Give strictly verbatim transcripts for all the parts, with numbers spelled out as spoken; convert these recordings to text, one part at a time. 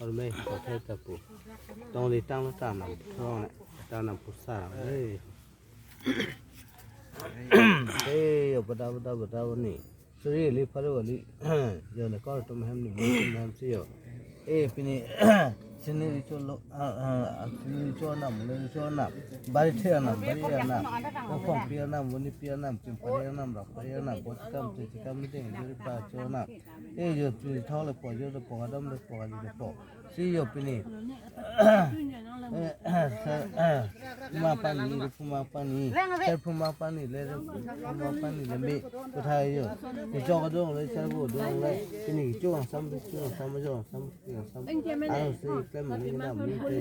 Orme, kothai tapu. Tong di tang ta nam, tong ne, ta nam pusar. Hey. Hey, yo, bada, bada, bada, bani. Suri li, pharu li. Yo, ne kor tum hem ni, tum hem si yo. Eh, pini, sini richo lo, ah, ah, sini richo nam, le richo nam. Bari thia nam, bari ya nam. Ophong pia nam, voni pia nam, chimpari nam, rakpari nam, bochkam, chichikam, ding, juri pa cho nam. Eh, yo, tu thole po, yo, le po, adam le po, ali le po. Si yo pini. Eh, eh, sa-, eh, puma pani, puma pani. Ser puma pani, le puma pani le me. Kothai yo. Kechok adong le, ser bo adong le. Pini kechok angsam, kechok angsam, kechok angsam, kechok angsam. Ang si klem ni na mi te.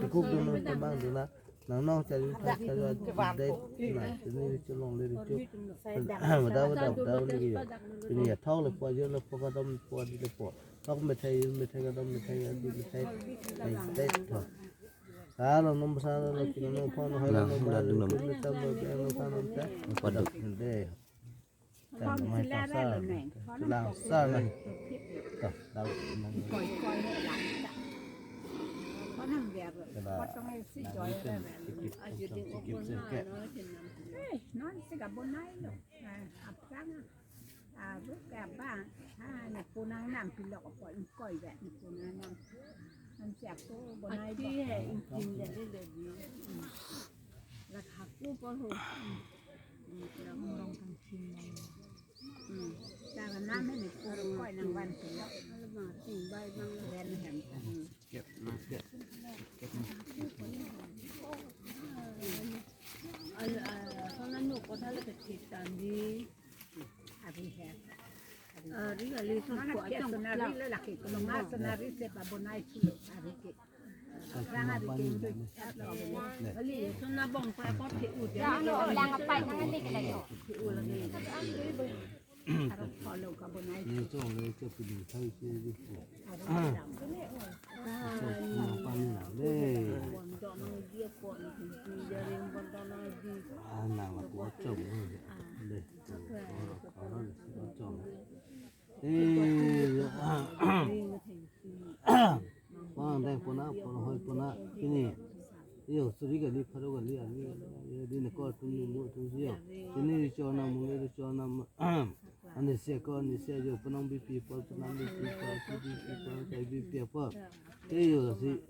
Kuk dun, temang dun na. Nang nong chari thak chari dai na, sini richo longle richo. Mada, mada, mada, ni yo. Pini ya thok le po, yo le po, kadom po, adi le po. Thok methai, methai, kadom methai, adi methai. Ai, dai thok. Sa lo nom, sa lo nom, kino nom, phone, hai lo nom, ba lo nom, sa lo nom, sa lo nom, sa. Paduk. Dei. Tang mai tang sa. Lang sa na. Tah, dau nang. Koi, koi, lang sa. Ko nang biar. Kena. Potong si nang joy. Sikit, sikit, sikit. Eh, non si ka bonai lo. Ah, apa na? Ah, bu ka ba. Ah, ni punang nam pilok ko koi ba. Ni punang nam. Nam siap tu bonai. Ati ba. Hai, ingkin jadi lebih. Lak haku polo. Pon deng pona, pon hoi pona, pini. Yo, suri kali, pharo kali, ali, ali, ne kor tum ni lo tum si yo. Pini richo nam, mung richo nam. Ani se ko, ani se yo, penang bipi po, penang bipi po, si bipi po, sai bipi po. Te yo si,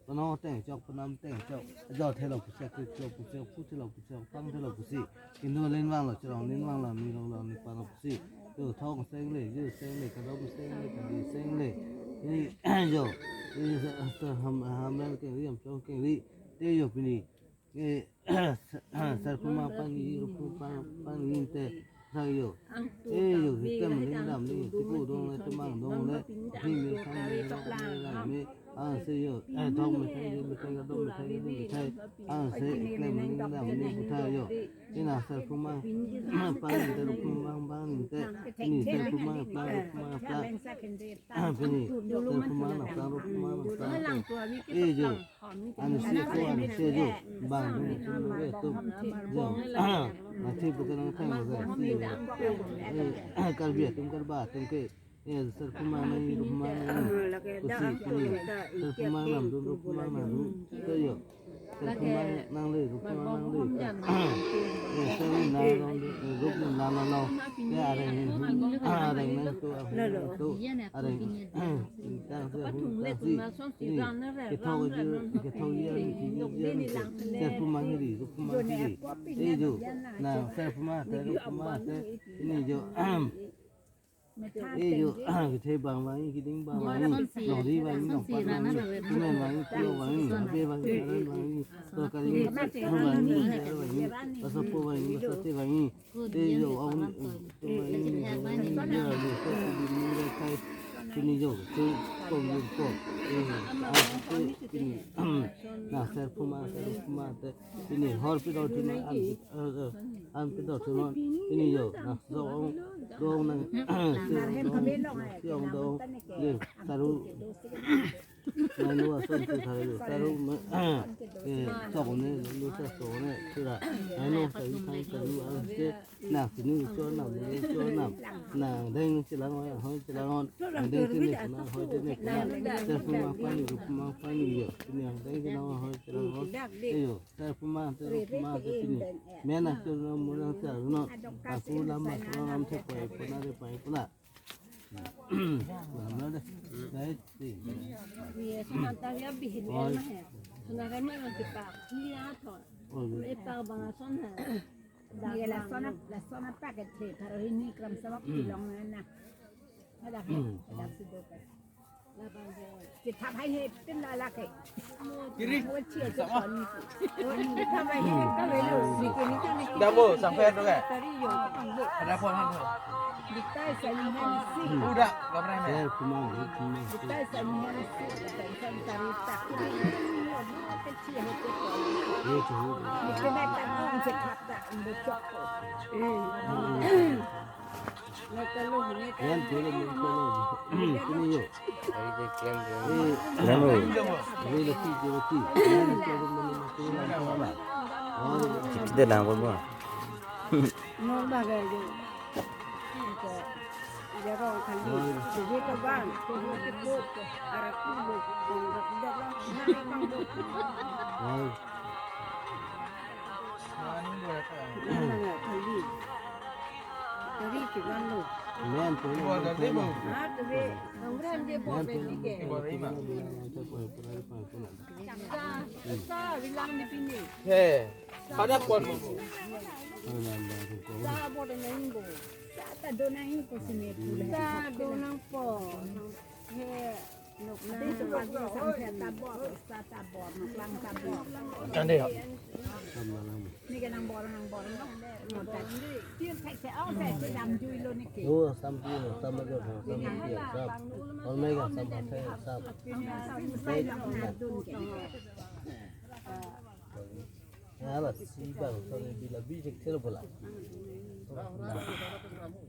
penang teng chok, penang teng chok. Jo thelo pusi, kri thelo pusi, pu thelo pusi, pang thelo pusi. Indo len vang lo, chorong len vang lo, ni long lo, ni pa lo pusi. Yo thong seng le, yo seng le, kadom seng le, kadi seng le. Ini yo. Ini sa, sa ham, ham len kengri, ham chong kengri. Te yo pini. Eh, ser puma pani, ru puma pani te. Sa yo. Eh, yo, hitam ling dam ling, tiku dong le, temang dong le. Hi me sang le, rok me, rang me. Ang se yo, eh, thong methai, methai, kadom methai, methai. Ang se iklem ling dam ling, puthai yo. Ina ser puma pani te, ru puma pani te. Ini ser puma pani, ru puma pani. Pini ser puma na pani, ru puma pani te. Eh, yo. Ani si ko, ani si yo. Bang, bang, bang, bang, bang. Yo. Nanti bukan nang thang, bukan si. Eh, Karbi atum, Karba atum ke. Eh, ser puma nang, ru puma nang. Kusi, kusi. Ser puma nam, ru puma nam. Ke yo. Ser puma nang le, ru puma nang le. Eh, ser na long le, eh, ru puma na long. Eh, areng, areng nang tu, areng nang tu, areng. Tang se, tang si. Ini, kethok ji, kethok ji, ini, ini, ini. Ser puma hiri, ru puma hiri. Eh, yo. Na, ser puma te, ru puma te. Ini yo. Eh, yo, kethe bang bang, keding bang bang, nongri bang, nongpat bang, kumen bang, kulo bang, abe bang, aran bang, torkari bang, bang, bang, basapo bang, basate bang. Eh, yo, aun, bang, yo, yo, so, bini, bini, kai, sini yo, so, kom, yo, kom. Eh, ah, sini, na, ser puma, ser puma, te, sini, hor pi dau, sini, an, eh, eh, an pi dau, sini, sini yo, na, so, aun, dong, na, si, aun, dong, si, aun, dong, ye, saru. Nang lo ason tu thari lo. Taru ma, eh, sok ne, lo sa sok ne, sira. Nang lo sa i thang taru ang ke, nang sini cho nam, lo cho nam. Nang deng chelang hoi, hoi chelang hoi. Nang deng sini kena hoi sini kena. Terpuma pani, rupuma pani yo. Sini ang deng chelang hoi chelang hoi. Ayo, terpuma, terpuma tu sini. Mena cho nam, mena cho nam. Aku lama, lama thek pai puna de pai puna. Ye, sona ta ya bihin el ma he. Sona kami ang kipak. Iya thon. Ipak bang ason he. Ye, lason a, lason apak ke the. Tharo hini kram sabak pilong na. Ada, ada sudah. Kita hai he tin la la ke. Kiri. Sama. Dabo, sampai tu ke? Ada phone kan? Udah, nggak pernah. Saya cuma, cuma. Ini tuh. Yan, tulo, tulo. Ini yo. Yan, oh. Ini lagi, ini lagi. Yan, tulo, tulo, tulo, tulo. Oh. Chikit de lang ko ba. Mo ba ga yo. Ito. Ya ko kan di. Sige ko ba. Ko ko ko. Ara ko mo. Ko ko ko. Oh. Amen. He, pada pon mo. Sa do nang po. He, Kande ya. Oh, sampi, sama jo, sama jo, sam. Or mega, sam pakai, sam. Ala si bang, so ni bila bijik sila bola.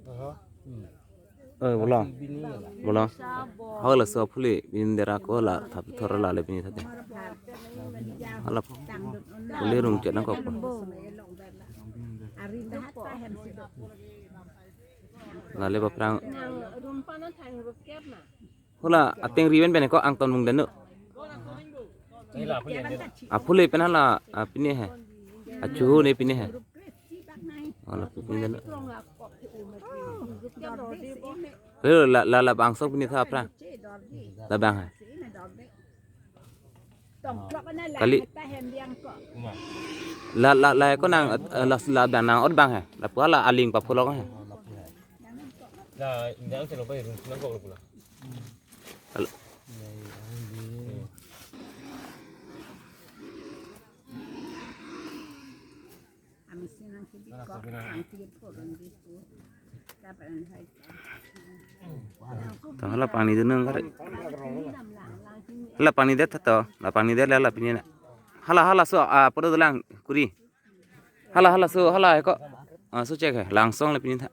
Aha. Hmm. Eh, bolang. Bolang. Halaso aphule bini dera ko la thap thor la le bini thate. Hala phule rung chet nangkok. La le baphrang. Hala ateng riven ben ko angton mung denu. Aphule pen hala, ah, pini he. Achu ne pini he. Hala pini denu. Helo la, la, la bang sok pini tha aphrang. La bang hai. Kali. La, la, la ko nang, eh, la, la bang nang ot bang hai. Lapu hala aling papulok hai. La, indang selo pai rung nang kok pula. Halo. Tang hala pani dun nang kare. Hala pani det tha to, la pani det la la pini na. Hala halaso, ah, podo dolang kuri. Hala halaso, hala ko. Ah, so chek hai, langsong le pini tha.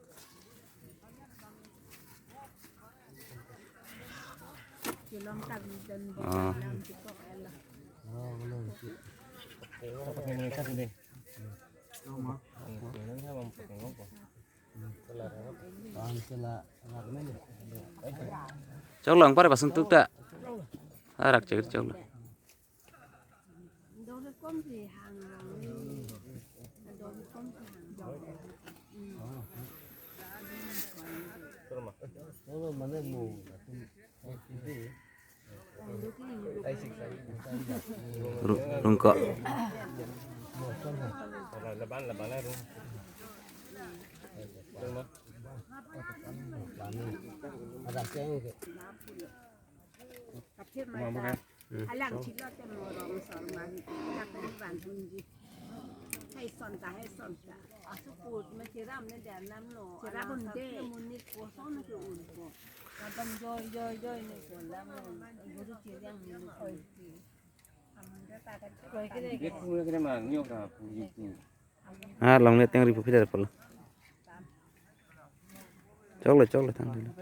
Ah. Chok long pare pasun tuk ta. Arak chek chok long. Ru-, rungkok. Alang chilo te morong sor mari. Alang ni van hunji. Hai son ta, hai son ta. Asu put me chiram ne dia nam no. Chiram hunde. Alang sa munit kosong ne ke un ko. Labang joy, joy, joy ne ko. Labang guru chiriang ne ko. Dia pura kena mang nyok ka puji tu. Ah, long le teng ripu phidar pala. Chok le, chok le, thang le.